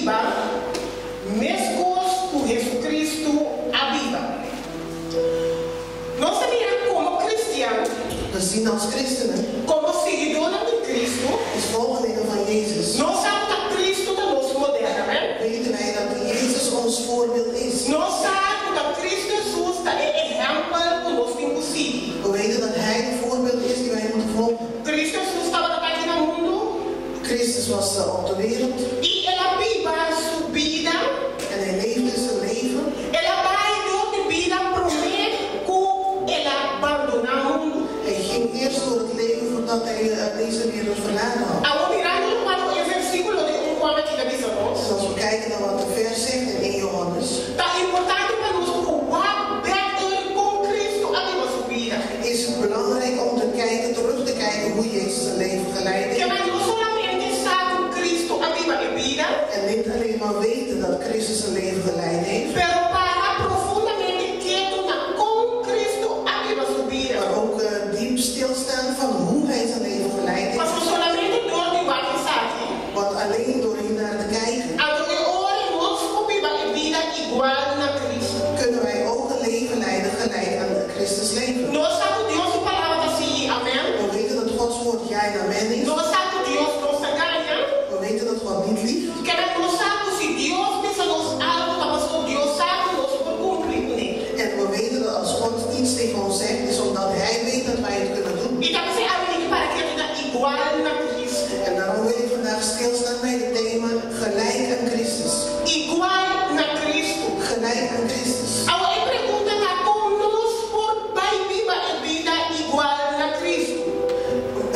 biba meskos ku Hesukristu a biba. Nos ta mira komo kristian. We zien als christenen. Komo siguidónan di Kristu. Als volgelingen van Jezus. Nos sa ku ta Kristu ta nos modèl, amèn? Weten wij dat Jezus ons voorbeeld is. Nos sa ku ta Kristu Hesus ta e ehèmpel ku nos tin ku sigui. We weten dat Hij de voorbeeld is die wij moeten volgen. Kristu Hesus tabata aki na mundu. Christus was op de wereld. I el a biba su bida. En hij leefde zijn leven. El a bai dor di bida promé ku el a bandoná mundu. Hij ging eerst door het leven voordat hij deze wereld verlaten had. Awor mirando lokual ku e versíkulo di 1 Juan aki ta bisa nos. En als we kijken naar wat de vers zegt in 1 Johannes. Ta importante pa nos ku wak bèk ori kon Kristu a biba su bida. Is het belangrijk om te kijken, terug te kijken hoe Jezus zijn leven geleid heeft. Kema no solamente sa ku Kristu a biba e bida. En niet alleen maar weten dat Christus zijn leven geleid heeft. Pero para profundamente ketu na kon Kristu a biba su bida. Maar ook diep stilstaan van hoe hij zijn leven geleid heeft. Pasobra solamente dor di wak esaki. Want alleen door hiernaar te kijken. Anto e ora nos por biba e bida igual na Kristu. Kunnen wij ook een leven leiden gelijk aan Christus leven. Nos sa ku Dios su palabra ta sí i amèn. We weten dat Gods woord ja en amen is. Nos sa ku Dios no sa gaña. We weten dat God niet liegt. Keda nos sa ku si Dios bisa nos algu ta pasobra Dios sa ku nos por kumpli kuné. En we weten dat als God iets tegen ons zegt is omdat Hij weet dat wij het kunnen doen. I ta p'esei awe mi ke para ketu na igual na Cristo. En daarom wil ik vandaag stilstaan bij het thema gelijk aan Christus. Igual na Cristo. Gelijk aan Christus. Awe e pregunta ta kon nos por bai biba e bida igual na Cristo?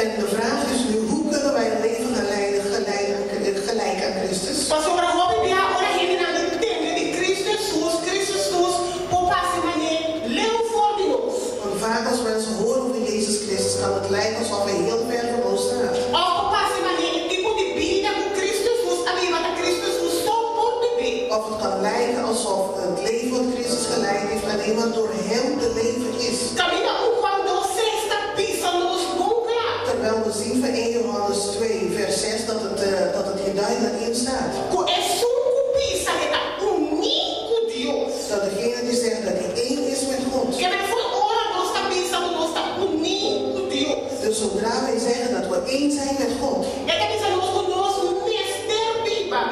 En de vraag is nu, hoe kunnen wij een leven gaan leiden gelijk aan, gelijk aan Christus? Pasobra hopi bia ora hendenan di tende di Cristo Hesus, Cristo Hesus por parse manera leu for di nos. Want vaak als mensen horen over Jezus Christus kan het lijken alsof hij heel ver van ons staat. Òf por parse manera e tipo di bida ku Cristo Hesus a biba ta Cristo Hesus so por bib'é. Of het kan lijken alsof het leven wat Christus geleid heeft alleen maar door hem te leven is. Kaminda 1 Juan 2, 6 ta bisa nos bon kla. Terwijl we zien van 1 Johannes 2 vers 6 dat het, dat het hier duidelijk in staat. Ku esun ku bisa e ta uní ku Dios. Dat degene die zegt dat hij één is met God. Keda for ora nos ta bisa ku nos ta uní ku Dios. Dus zodra wij zeggen dat we één zijn met God. E ta bisa nos ku nos mester biba.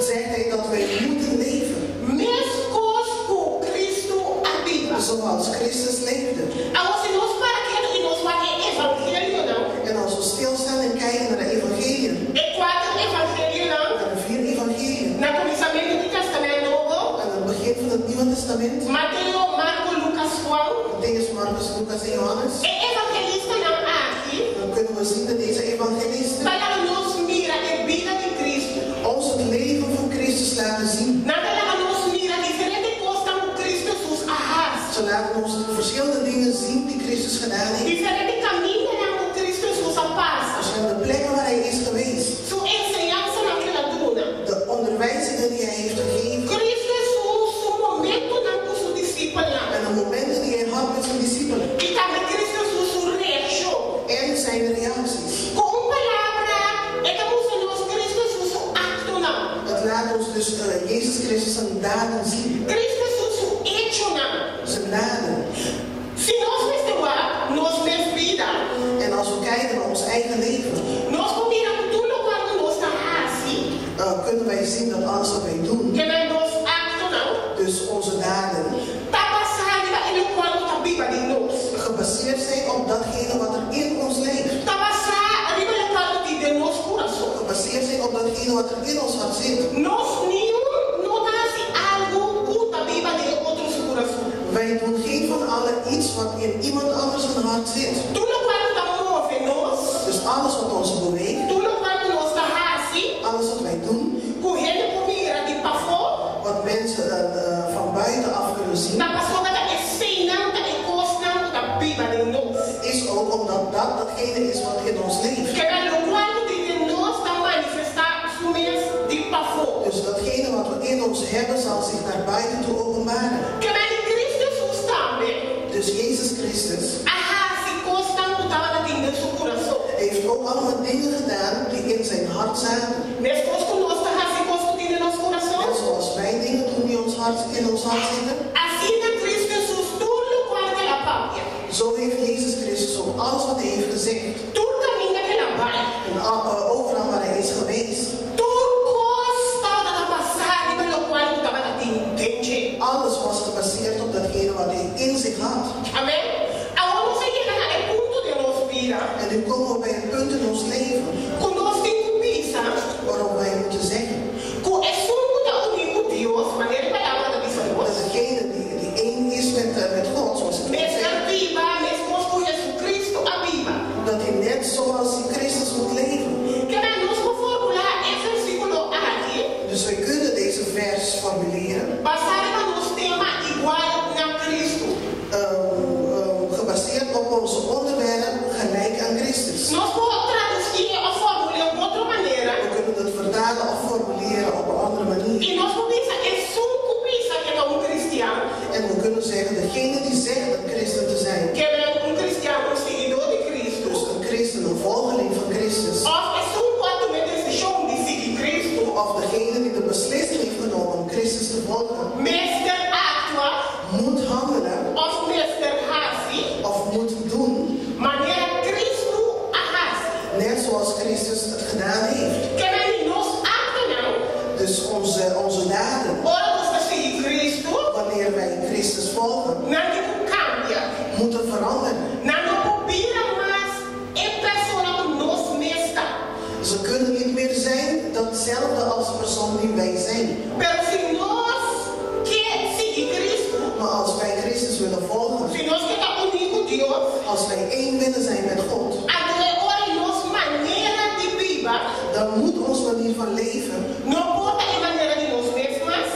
Zegt hij dat wij moeten leven. Meskos ku Kristu a biba. Zoals Christus leefde. Awor si nos para ketu i nos wak e evangelionan. En als we stilstaan en kijken naar de evangeliën. E kuater evangelionan. Naar de vier evangeliën. Na kuminsamentu di Tèstamènt Nobo. Aan het begin van het Nieuwe Testament. Mateo, Marko, Lukas, Juan. Mattheüs, Marcus, Lucas en Johannes. E evangelistanan aki. Dan kunnen we zien dat deze evangelisten. Ta laga nos mira e bida di Kristu. Ons het leven van Christus laten zien. Nan ta laga nos mira diferente kosnan ku Kristu Hesus a hasi. Ze laten ons verschillende dingen zien die Christus gedaan heeft. Diferente kamindanan ku Kristu Hesus a pasa. Verschillende plekken waar hij is geweest. Su enseñansanan ku el a duna. De onderwijzingen die hij heeft gegeven. Kristu Hesus su momentunan ku su disipelnan. En de momenten die hij had met zijn discipelen. I tambe Kristu Hesus su reakshon. En zijn reacties. Ku un palabra, e ta mustra nos Kristu Hesus su aktonan. Het laat ons dus Jezus Christus zijn daden zien. Kristu Hesus su echonan. Zijn daden. Si nos mester wak nos mes bida. En als we kijken naar ons eigen leven. Nos por mira ku tur lokual ku nos ta hasi. Kunnen wij zien dat alles wat wij doen. Kende nos aktonan. Dus onze daden. Ta basá riba e lokual ku ta biba den nos. Gebaseerd zijn op datgene wat er in ons leeft. Ta basá riba lokual ku tin den nos kurason. Gebaseerd zijn op datgene wat er in ons hart zit. Nos niun no ta hasi algu ku ta biba den e otro su kurason. Wij doen geen van allen iets wat in iemand anders zijn hart zit. Tur lokual ku ta move nos. Dus alles wat ons beweegt. Tur lokual ku nos ta hasi. Alles wat wij doen. Ku hende por mira di pafó. Wat mensen van buitenaf kunnen zien. Ta pasobra ta eseinan ta e kosnan ku ta biba den nos. Is ook omdat dat datgene is wat in ons leeft. Keda lokual ku tin den nos ta manifestá su mes di pafó. Dus datgene wat we in ons hebben zal zich naar buiten toe openbaren. Keda di Cristo Hesus tambe. Dus Jezus Christus. A hasi kosnan ku tabata tin den su kurason. Heeft ook allemaal dingen gedaan die in zijn hart zaten. Meskos ku nos ta hasi kos ku tin den nos. hart, in ons hart zitten? Asina Kristu Hesus tur lokual ku el a papia. Zo heeft Jezus Christus ook alles wat hij heeft gezegd. Tur kaminda ku el a bai. En overal waar hij is geweest. Tur kos tabata basá riba lokual ku tabata tin den dje. Alles was gebaseerd op datgene wat hij in zich had. Amèn. Awor nos a yega na e punto den nos bida. En nu komen we bij een punt in ons leven. Ku nos tin ku bisa. Waarop wij moeten zeggen. Ku esun ku ta uní ku Dios, manera e Palabra ta bisa nos. Dat degene die één is met God, zoals het Mester zegt. biba meskos ku Jesucristo a biba. Dat hij net zoals Christus moet leven. Keda nos por formulá e versíkulo aki. Dus wij kunnen deze vers formuleren. Basá riba nos tema Igual na Cristo. Gebaseerd op onze onderwerp Gelijk aan Christus. Nos por tradusié òf formul'é un otro manera. We kunnen dat vertalen of formuleren op een andere manier. I nos por bisa esun ku bisa ke ta un kristian. En we kunnen zeggen, degene die zegt een christen te zijn. Ke men un kristian, un siguidó di Cristo. Dus een christen, een volgeling van Christus. Òf esun ku a tuma e desishon di sigui Cristo. Of degene die de beslissing heeft genomen om Christus te volgen. Mester aktua. Moet handelen. Òf mester hasi. Of moet doen. Manera Cristo a hasi. Net zoals Christus het gedaan heeft. Ke men di nos aktonan. Dus onze daden. Ora nos ta sigui Cristo. Wanneer wij Christus volgen. Nan tin ku kambia. Moeten veranderen. Nan no por bira mas e persona ku nos mes ta. Ze kunnen niet meer zijn datzelfde als de persoon die wij zijn. Pero si nos ke sigui Cristo. Maar als wij Christus willen volgen. Si nos ke ta uní ku Dios. Als wij één willen zijn met God. Anto e ora nos manera di biba. Dan moet ons manier van leven. No por ta e manera di nos mes mas.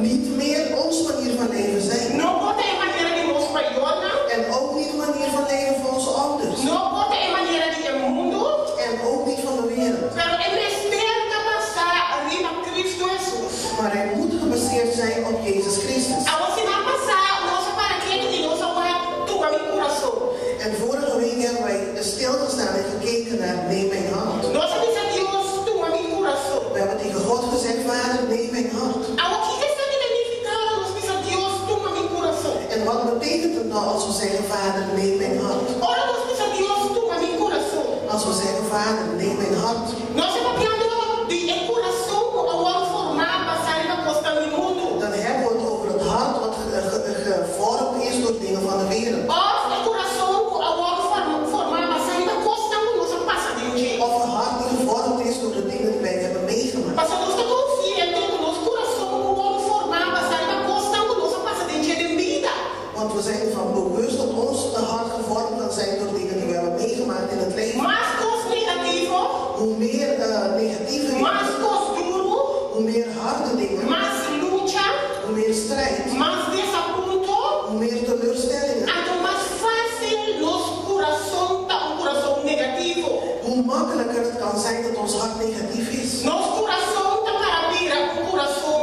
Niet meer ons manier van leven zijn. No por ta e manera di nos mayornan. En ook niet de manier van leven van onze ouders. No por ta e manera di e mundu. En ook niet van de wereld. Pero e mester ta basá riba Cristo Hesus. Maar hij moet gebaseerd zijn op Jezus Christus. Awor siman pasá nos a para ketu i nos a wak Tuma mi kurason. En vorige week hebben wij stilgestaan en gekeken naar Neem mijn hart. Nos a bisa Dios, Tuma mi kurason. We hebben tegen God gezegd, Vader, neem mijn hart. Awor kiko esaki ta nifiká ora nos bisa Dios, Tuma mi kurason? En wat betekent het nou als we zeggen, Vader, neem mijn hart? Ora nos bisa Dios, Tuma mi kurason. Als we zeggen, Vader, neem mijn hart. Nos ta papiando di e kurason ku a wòrdu formá basá riba kosnan di mundu. Dan hebben we het over het hart wat gevormd is door dingen van de wereld. Òf e kurason ku a wòrdu formá basá riba kosnan ku nos a pasa den dje. Of een hart die gevormd is door de dingen die wij hebben meegemaakt. Pasobra nos ta konsiente ku nos kurason por wòrdu formá basá riba kosnan ku nos a pasa den dje den bida. Want we zijn ervan bewust dat ons hart gevormd kan zijn door dingen die we hebben meegemaakt in het leven. Mas kos negativo. Hoe meer negatieve dingen. Mas kos duru. Hoe meer harde dingen. Mas lucha. Hoe meer strijd. Mas desapunto. Hoe meer teleurstellingen. Anto mas fásil nos kurason ta un kurason negativo. Hoe makkelijker het kan zijn dat ons hart negatief is. Nos kurason ta para bira un kurason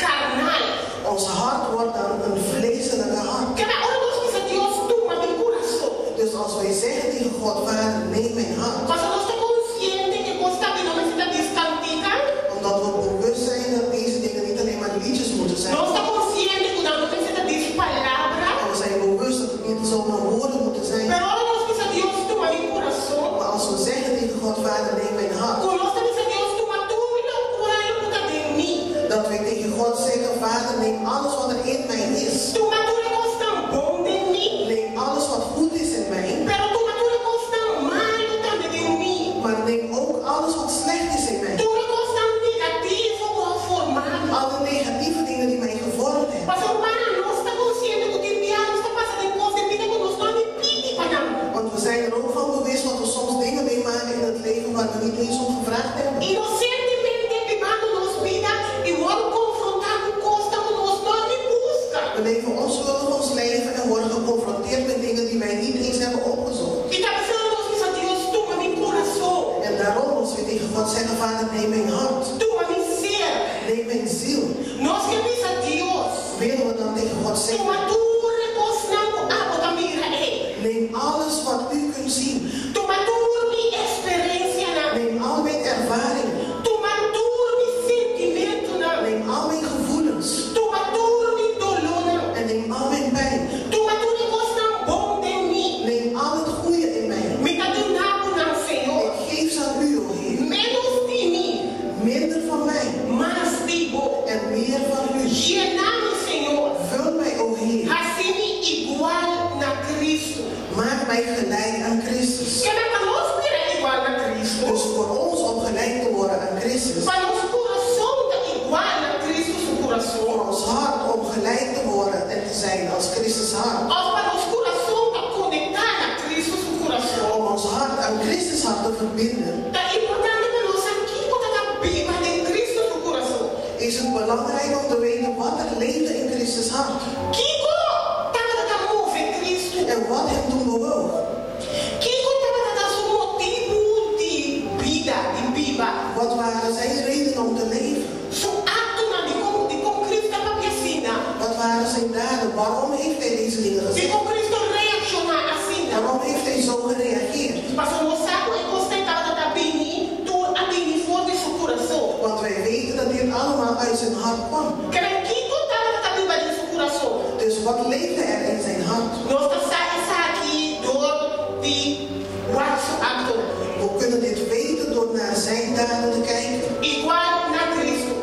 karnal. Ons hart wordt dan een vleeselijke hart. Keda ora nos bisa Dios tuma mi kurason. Dus als wij zeggen tegen God, Vader, neem mijn hart. Pasobra nos ta konsiente ku e kos ta bira mester ta djis kantika. Omdat we bewust zijn dat deze dingen niet alleen maar liedjes moeten zijn. Nos ta konsiente ku nan no mester ta djis palabra. En we zijn bewust dat het niet zomaar woorden moeten zijn. Pero ora nos bisa Dios tuma mi kurason. Maar als we zeggen tegen God, Vader, neem mijn hart. Ku nos ta bisa Dios tuma tur lokual ku ta den mi. Dat wij tegen God zeggen, Vader, neem alles wat er in mij is. Tuma tur e kosnan bon den mi. Neem alles wat goed is in mij. Pero tuma tur e kosnan malu tambe den mi. Maar neem ook alles wat slecht is in mij. Tur e kosnan negativo ku a forma mi. Alle negatieve dingen die mij gevormd hebben. Pasobra rumannan, nos ta konsiente ku tin bia nos ta pasa den kos den bida ku nos no a ni pidi pa nan. Want we zijn er ook van bewust dat we soms dingen meemaken in het leven waar we niet eens om gevraagd hebben. Inosentemente bibando nos bida i wòrdu konfrontá ku kosnan ku nos no a ni buska. We leven onschuldig ons leven en worden geconfronteerd met dingen die wij niet eens hebben opgezocht. I ta p'esei nos bisa Dios, Tuma mi kurason. En daarom als we tegen God zeggen, Vader, neem mijn hart. Tuma mi ser. Neem mijn ziel. Nos ke bisa Dios. Willen we dan tegen God zeggen, Tuma tur e kosnan ku abo ta mira ei. Neem alles wat u kunt zien. Tuma tur mi eksperensianan. Neem al mijn ervaringen. Tuma tur mi sentimentunan. Neem al mijn gevoelens. Tuma tur mi. mij gelijk aan Christus. Ke men pa nos bira igual na Kristu. Dus voor ons om gelijk te worden aan Christus, Pa nos kurason ta igual na Kristu su kurason. voor ons hart om gelijk te worden en te zijn als Christus hart. Òf pa nos kurason ta konektá na Kristu su kurason. Om ons hart aan Christus hart te verbinden, Ta importante pa nos sa kiko ta biba den Kristu su kurason. Is het belangrijk om te weten wat er leefde in Christus hart. Kiko tabata move Kristu? En wat hem toen bewoog. Kiko tabata su motibu di bida, di biba? Wat waren zijn redenen om te leven? Su aktonan, dikon Kristu a papia asina? Wat waren zijn daden? Waarom heeft hij deze dingen gezegd? Dikon Kristu a reakshoná asina? Waarom heeft hij zo gereageerd? Pasobra nos sa ku e kosnan tabata bini, tur a bini for di su kurason. Want wij weten dat dit allemaal uit zijn hart kwam. Ke men kiko tabata biba den su kurason? Dus wat leefde er in zijn hart? Nos ta sa esaki dor di wak su aktonan. We kunnen dit weten door naar zijn daden te kijken. Igual na Kristu.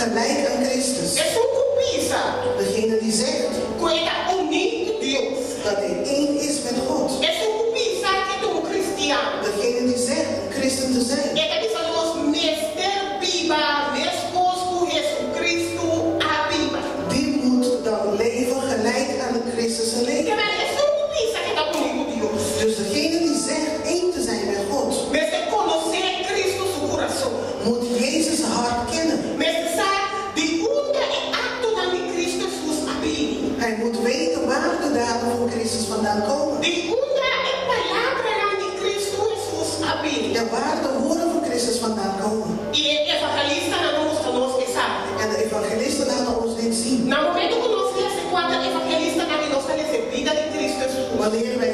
Gelijk aan Christus. Esun ku bisa. Degene die zegt Ku e ta uní ku Dios. Dat hij één is met God. Esun ku bisa ku e ta un kristian. Degene die zegt een christen te zijn. E ta bisa nos mester biba meskos ku Hesukristu a biba. Die moet dan leven gelijk aan de Christus zijn leven. Ke men esun ku bisa ku e ta uní ku Dios. Dus degene die zegt één te zijn met God. Mester konosé Kristu su kurason. Moet Jezus hart kennen. Mester sa di unda e aktonan di Kristu Hesus a bini. Hij moet weten waar de daden van Christus vandaan komen. Di unda e palabranan di Kristu Hesus a bini. En waar de woorden van Christus vandaan komen. I e evangelistanan a mustra nos esaki. En de evangelisten laten ons dit zien. Na momento ku nos lesa e kuater evangelistanan i nos ta lesa e bida di Kristu Hesus. Wanneer wij